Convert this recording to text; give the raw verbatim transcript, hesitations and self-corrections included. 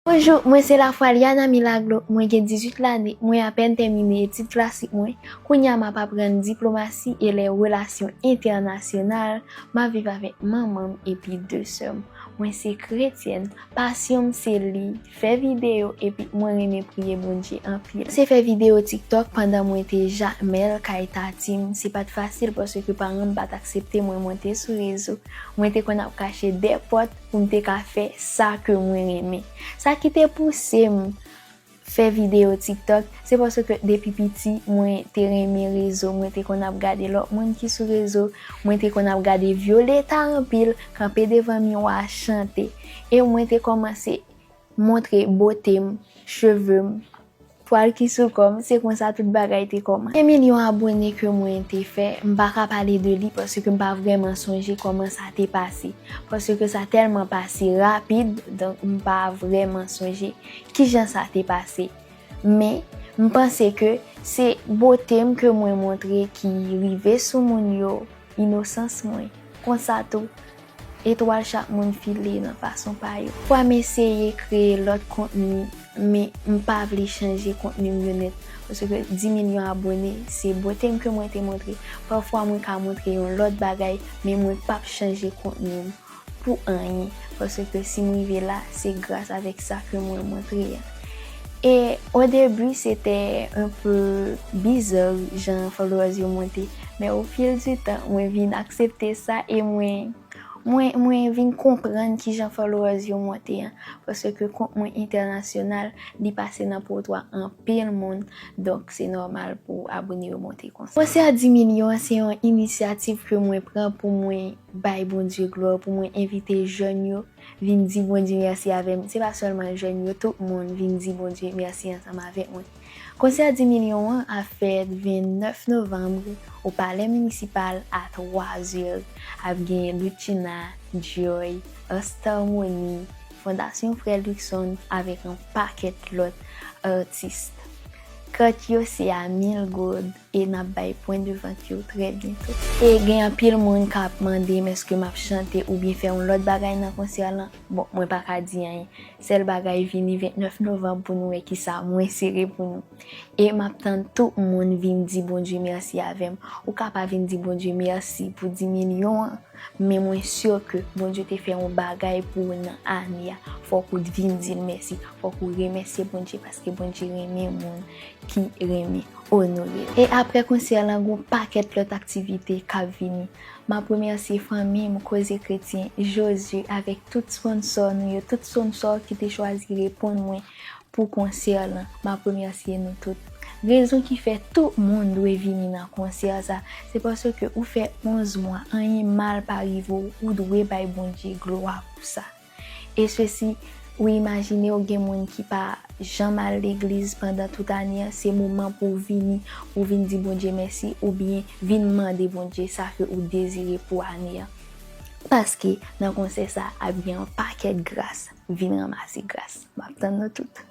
Bonjou, mwen se Lafwa Liana Milagro, mwen gen dizuit lane, mwen apèn tèmine etid klasik mwen. Kounye a m ap aprann diplomasi e lè relasyon entènasyonal, m ap viv avèk manman m epi de sè m. Mwen se kretyèn, pasyon m se li, fè videyo epi mwen renmen priye Bondye anpil. Se fè videyo TikTok pandan mwen te Jakmèl kay tati m, se pa t fasil paske paran m pa t aksepte mwen monte sou rezo. Mwen te konn ap kache dèyè pòt pou m te ka fè sa ke mwen renmen. Sa ki te pouse m fè videyo TikTok, se paske depi piti, mwen te renmen rezo, mwen te konn ap gade lòt moun ki sou rezo, mwen te konn ap gade Violetta anpil, kanpe devan miwa chante. E mwen te kòmanse montre bote m, cheve m, pwal ki sou kò m, se konsa tout bagay te kòmanse. Premye milyon abone ke mwen te fè, m pa ka pale de li paske m pa vrèman sonje kòman sa te pase. Paske sa tèlman pase rapid, donk m pa vrèman sonje kijan sa te pase. Men, m panse ke se bote m ke mwen montre ki rive sou moun yo, inosans mwen. Konsa tou, etwal chak moun file nan fason pa yo. Pafwa m eseye kreye lòt kontni, men m pa vle chanje kontni m yo nèt. Paske dis milyon abone, se bote m ke mwen te montre. Pafwa mwen ka montre yon lòt bagay, men mwen p ap chanje kontni m pou anyen. Paske si m rive la, se gras avèk sa ke mwen montre a. E o debi, se te un peu bizarre jan followers yo monte. Men au fil du temps, mwen vin aksepte sa e mwen, mwen, mwen vin konprann kijan followers yo monte an. Paske kont mwen entènasyonal, li pase nan pòtwa anpil moun. Donk, se nòmal pou abone yo monte konsa. Konsè dis milyon an, se yon inisyativ ke mwen pran pou mwen bay Bondye glwa, pou mwen envite jèn yo vin di Bondye mèsi avè m. Se pa sèlman jèn yo, tout moun vin di Bondye mèsi ansanm avèk mwen. Konsè dis milyon an ap fèt vennèf novanm o Palè Minisipal a twa zè. Ap gen Loutchina, Joy, Astarmoni, Fondasyon Frè Luckson avèk yon pakèt lòt atis. Kat yo se a mil goud e n ap bay pwen de vant yo trè byento. E gen anpil moun k ap mande m èske m ap chante oubyen fè yon lòt bagay nan konsè lan. Bon, mwen pa ka di anyen. Sèl bagay, vini vennèf novanm pou nou wè kisa mwen sere pou nou. E m ap tann tout moun vin di Bondye mèsi avè m. Ou ka pa vin di Bondye mèsi pou dis milyon an, men mwen si ke Bondye te fè yon bagay pou ou nan ane a. Fòk ou vin di l mèsi. Fòk ou remèsye Bondye paske Bondye renmen moun ki renmen onore l. E apre konsè lan, gen yon pakèt lòt aktivite k ap vini. M ap remèsye fanmi m, Koze Kretyen, Josué, avèk tout sponsò nou yo, tout sponsò ki te chwazi reponn mwen pou konsè lan. M ap remèsye nou tout. Rezon ki fè tout moun dwe vini nan konsè sa, se paske ou fè onz mwa, anyen mal pa rive w, ou dwe bay Bondye glwa pou sa. E sesi, ou imajine w gen moun ki pa janm al legliz pandan tout ane an, se moman pou w vini, pou w vin di Bondye mèsi, oubyen vin mande Bondye sa ke ou dezire pou ane an. Paske nan konsè sa ap gen yon pakèt gras, vin ranmase gras. M ap tann nou tout.